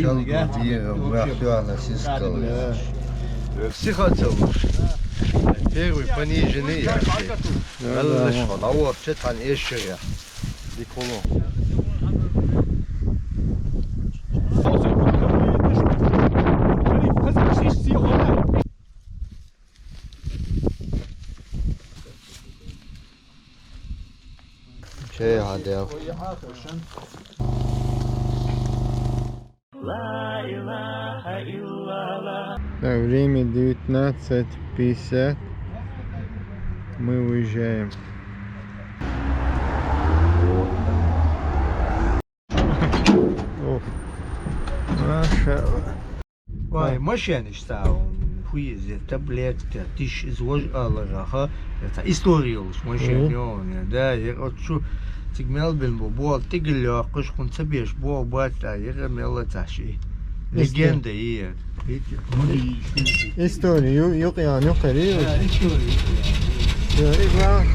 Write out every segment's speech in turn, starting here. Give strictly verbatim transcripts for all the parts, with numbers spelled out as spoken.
Чалгу дера, вообще, бахтуана сискал. Да. Сиха целуш. Первый пониженный я. Да, да. Аллаш, да. Хала, вот, что там ещё я. Диколо. Чей хадел. Так, время девятнадцать пятьдесят. Мы уезжаем. Ох. Машалла. Вай, машенаш цаун, хуйзе, таблетка, тиш из вож алараха, это история луш, машен, мгм, ё, не, да, я вот шу, циг мел бен бо, бо, тигил лёкуш, хун цабеш, бо, бат, а, я мел цаши. Легенда, и, видите? История, ю-, юк, я, юк, я. Да, история. Всё, и глав-,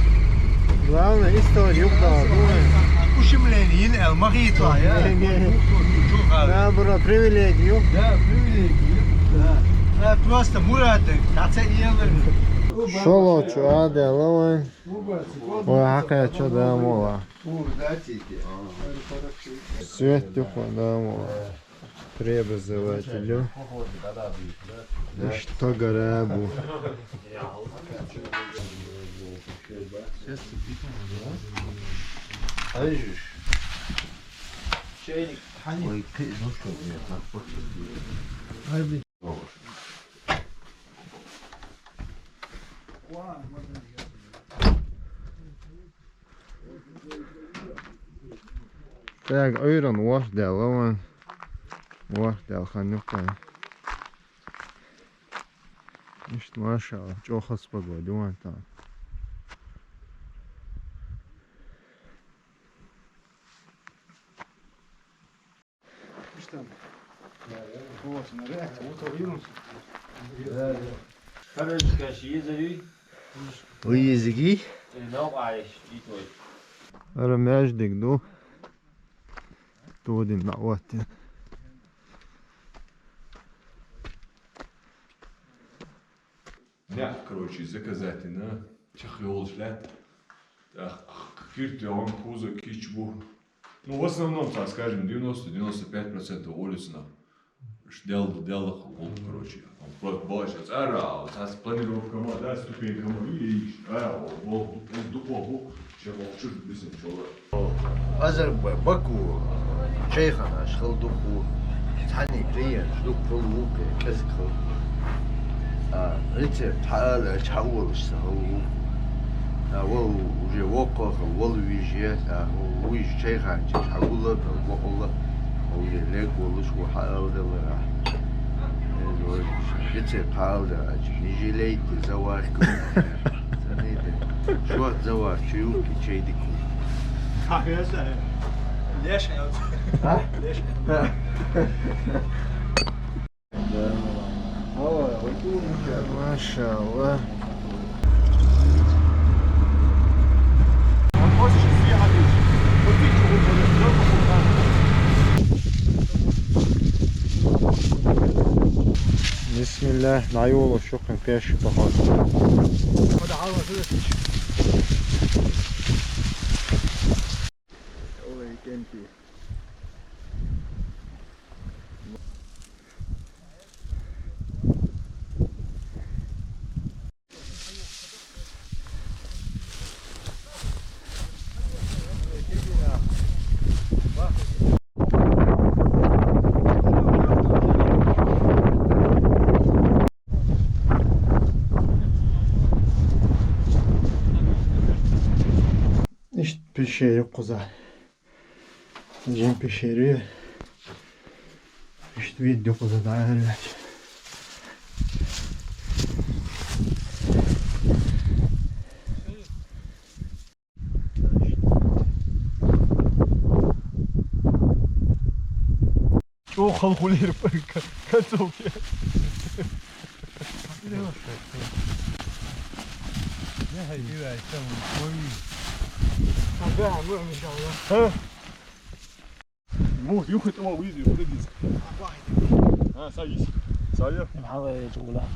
главное, история, да, да. Ушимлени, ин эл, махитва, я. Не, не. Да, бро, привилегию. Да, привилегию. Да. А, просто Мурат, таца иелер. Шоло, чё, а, да, лавай. Ой, хакая, чё, да, мола. Свет, тихо, да, мола. Преобразователю. Ишта гарабу. Ой, кы-, ну что, нет, надо. Так, ойран вар дела ван. Вар дела ханнукай. Ишт, машалла, чохас погода ван там. Ишта. Вот, на реакция, вот он вирус. Каражка ши езави. Уйизиги? Э, нау айш, итвой. Ара мяждик ду. Тодин на ватин. Мягко, короче, заказать на чехлёл шлят. Так, кирте он куза кичбу. Ну, в основном, так скажем, девяносто-девяносто пять процентов улиц на. Дел, дел, короче. Он просто больше цара, а вот сейчас планировка ма, да, ступенька ма, и, и, а, вот, вот, вот, духовку, чем он чуть быстрее, чё. Азербай, Баку, Чайхана, Шхалдуху, Тани, Криен, Шдук, Фалуке, Кэзик, Хал. А, рецепт, хала, чхауал, Шхалдуху. А, вал, уже вокал, вал виже, а, виже Чайхан, Чхаула, вокал, уже лек, валуш, вахал, дала. Рецепт, хала, нижелейте, заварка. Саниде. Шуат завар, чуюки, чейдику. Леш, а? Леш. Машалла. Бисмилла, на юлу шукан пеший поход. Ой, кенти. Ишт пещера куза. Жин пещера. Ишт видео куза да, ребят. О, халхулер, концовки. Ага, мы, иншалла. А? Му, юхит ама визи, подивись. Ça y est, ça y est. Им хьалаайча гӀулахь.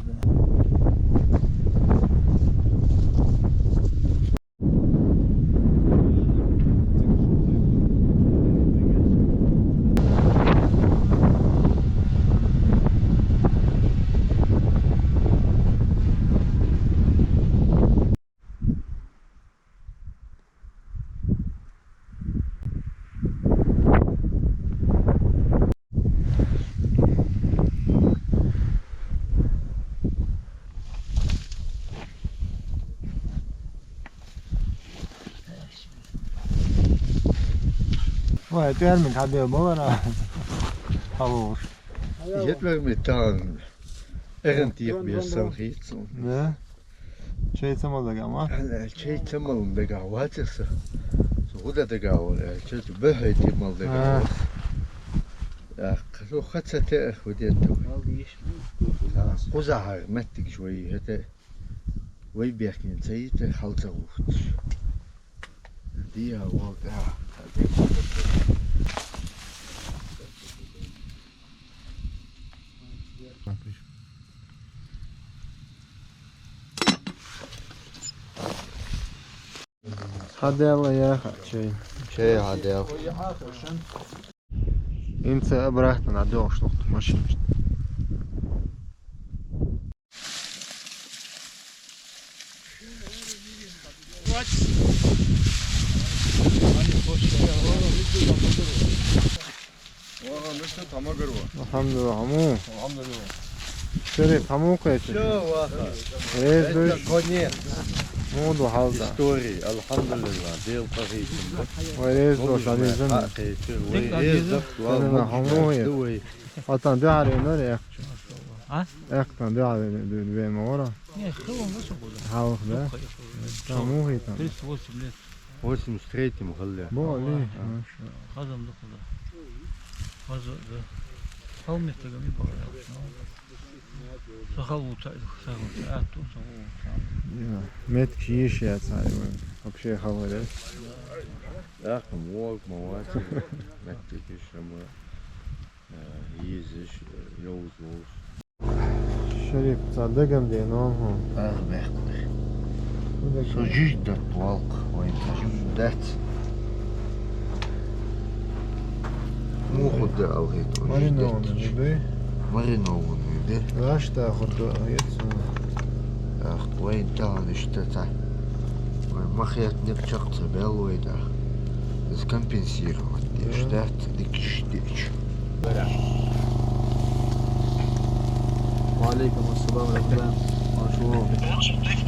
Вай, термин хьабе ма вара. Хавуш. Jet vermit dan. Ergend dich mir so Hitze. Ne? Чай ца мала дагахь ма? Чай ца мала дагахь вацахь со. Со хӀун дагахь вара, чай ца бахьайти мала дагахь. А. Ах, со хацате худету. Кхузахьа меттигаш вай хӀета. Вай бехкин ца йита хьал ца гӀутташ. Диа вал, а. Хьадаьлла яха, чай. Чай хьадаьлла. Инца обратно надо, что машина. Алхьамдулиллахь, хьо ма ву? Алхьамдулиллахь. Шериф, хьо ма ву кхечи? Всё, ваха. Реза дуй? Конечно. Муха ду хьал да? История, алхьамдулиллахь, Дела къахетам ба. Вай реза ду, Аллах реза да. Хьакхетар, вай реза да, хьо ма ву? Вай. Хьо тан дуьхьал венар, эккхча? А? Эккха тан дуьхьал вен, вен ма вара? Не, хилла ма со гуда. Хьалха да? Дукха ма ву хӀета? Тридцать восемь лет. Восемьдесят третьем хилла. Бо, Али, машалла. Хазам дукха да. Хаза да. Хьал меттага ми бара. Сахал вуца, сахал вуца, а ту сахал вуца. Я, меттигаш йиш яц хьа, вообще хала вац. Даха мог ма вац. Меттигаш ма, э, йиш, э, йовз волш. Шериф, цхьа дагам деана хьуна. Ах, бехк. Со жиж дат валк, вай жиж дац. Муха да алгӀит, вай жиж дац. Маринованный, да? Маринованный, да? Лашта хӀу да, яц. Ах, вай тахана иштта ца. Вай махият нипчакъ ца бел вай да. Из компенсировать деш дац, дикиш дич. وعليكم السلام ورحمة الله. Маршо.